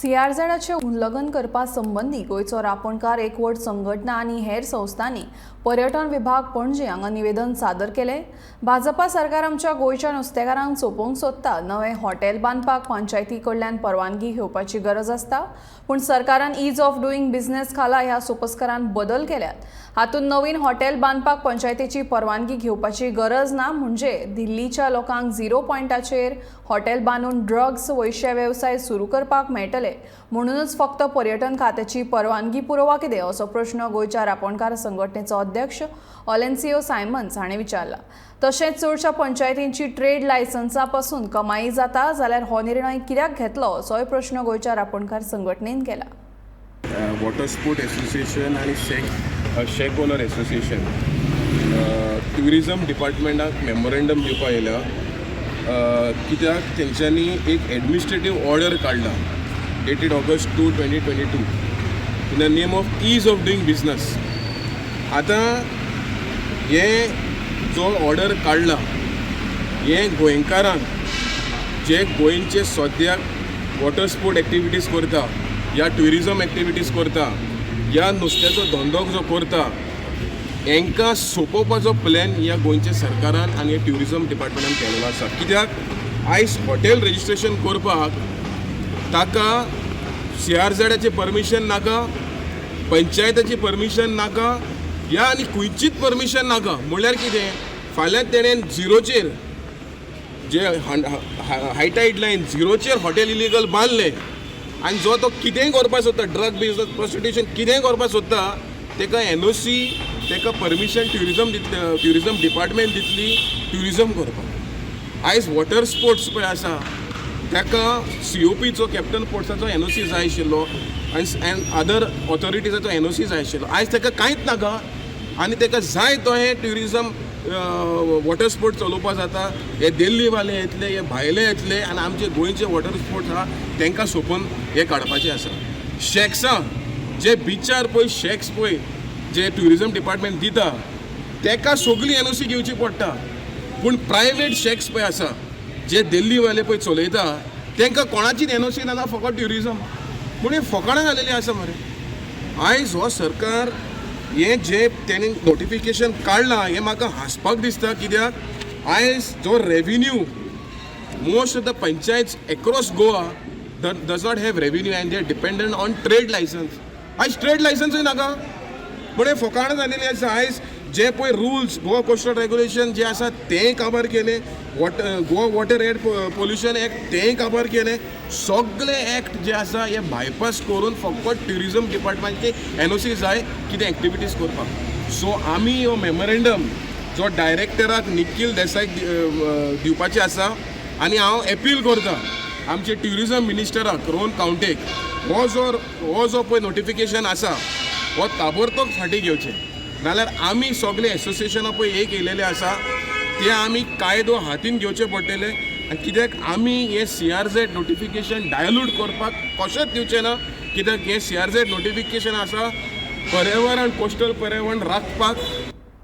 सीआरझेडाचें उल्लंघन करपा संबंदी गोंयचो रापणकार एकवट संघटना आनी हेर संस्थांनी पर्यटन विभाग पणजे हांगा निवेदन सादर केलें. भाजपा सरकार आमच्या गोंयच्या नुस्तेकारांक सोंपोवंक सोदता. नवें हॉटेल बांदपाक पंचायती कडल्यान परवानगी घेवपाची गरज आसता, पूण सरकारान ईज ऑफ डुईंग बिझनेस खाला ह्या सोपस्कारान बदल केल्यात. हातूंत नवीन हॉटेल बांदपाक पंचायतीची परवानगी घेवपाची गरज ना. म्हणजे दिल्लीच्या लोकांक झिरो पॉयंटाचेर हॉटेल बांदून ड्रग्स, वैश्य वेवसाय सुरू करपाक मेळटले. म्हणूनच फक्त पर्यटन खात्याची परवानगी पुरो वा कितें, असो प्रश्न गोंयच्या रापणकार संघटनेचो अध्यक्ष ऑलेन्सियो सायमन्स हाणें विचारला. तशेंच चडशा पंचायतींची ट्रेड लायसन्सा पासून कमाई जाता जाल्यार हो निर्णय कित्याक घेतलो, असोय प्रश्न गोंयच्या रापणकार संघटनेन केला. वॉटर स्पोर्ट एसोसिएशन आनी शॅक ओनर एसोसिएशन ट्युरिजम डिपार्टमेंटाक मेमोरेंडम दिवपा येयल्या, कित्याक तेंच्यांनी एक एडमिनिस्ट्रेटीव ऑर्डर काडला dated August 2, 2022 in the name of ease of doing business. आतां हे जो ऑर्डर काडला, हे गोंयकारांक जे गोंयचे सद्याक वॉटर स्पोर्ट एक्टिविटीज करता या ट्युरिजम एक्टिविटीज करता या नुस्त्याचो धंदो जो करता, हेंकां सोंपोवपाचो प्लॅन ह्या गोंयच्या सरकारान आनी ट्युरिजम डिपार्टमेंटान केलेलो आसा. कित्याक आयज हॉटेल रजिस्ट्रेशन करपाक ताका सीआरझेडाचें परमिशन नाका, पंचायताची परमिशन नाका या आनी खंयचीच परमिशन नाका. म्हणल्यार कितें, फाल्यां तेणेन झिरोचेर जे हाय टायड लायन झिरोचेर हॉटेल इलिगल बांदलें आनी जो तो कितेंय करपाक सोदता, ड्रग बिजनस, प्रोस्टिट्यूशन, कितेंय करपाक सोदता, ताका एनओसी, ताका परमिशन ट्युरिजम दितले, ट्युरिजम डिपार्टमेंट दितली ट्युरिजम करपाक. आयज वॉटर स्पोर्ट्स पळय आसा, ताका सीओपीचो, कॅप्टन पोर्ट्साचो एनओसी जाय आशिल्लो आनी एंड अदर ऑथॉरिटीजाचो एनओसी जाय आशिल्लो. आयज ताका कांयच नाका आनी ताका जाय तो हें ट्युरिजम वॉटर स्पोर्ट चलोवपाक जाता. हे दिल्लीवाले येतले, हे भायले येतले आनी आमचे गोंयचे वॉटर स्पोर्ट्स आहा तांकां सोंपोवन हे काडपाचें आसा. शॅक्सां जे बिचार पळय, शॅक्स पळय जे ट्युरिजम डिपार्टमेंट दिता, ताका सगळी एनओसी घेवची पडटा. पूण प्रायवेट शॅक्स पळय आसा, जे दिल्लीवाले पळय चलयता, तांकां कोणाचीच एनओसी ना, फकत ट्युरिजम. पूण हे फकाणां घालेली आसा मरे. आयज हो सरकार हें जें तेणी नोटिफिकेशन काडलां, हें म्हाका हांसपाक दिसता. कित्याक आयज जो revenue, most of the panchayats across Goa does not have revenue and they are dependent on trade license. आयज ट्रेड लायसन्सूय नाका. पूण हे फकाणां जालेली आसा. आयज जे पळय रुल्स, गोवा कोस्टल रेगुलेशन जे आसा तेंय काबार केले, water Goa Water Air Pollution Act तेंय काबार केले. सगळे एक्ट जे आसा हे बायपास करून फकत ट्युरिजम डिपार्टमेंटची एनओसी जाय कितें एक्टिविटीज करपाक. सो आमी हो मेमोरेंडम जो डायरेक्टराक निखील देसाईक दिवपाचें आसा आनी हांव एपील करता आमचे ट्युरिजम मिनिस्टराक रोहन खंवटेक, हो जो पळय नोटिफिकेशन आसा हो ताबडतोब फाटीं घेवचें, नाल्यार आमी सगळे एसोसिएशनां पळय एक येयलेले आसा ते आमी कायदो हातीन घेवचे पडटले. आनी कित्याक आमी हे सीआरझेड नोटिफिकेशन डायल्यूट करपाक कशेंच दिवचें ना. कित्याक हें सीआरझेड नोटिफिकेशन आसा पर्यावरण, कोस्टल पर्यावरण राखपाक.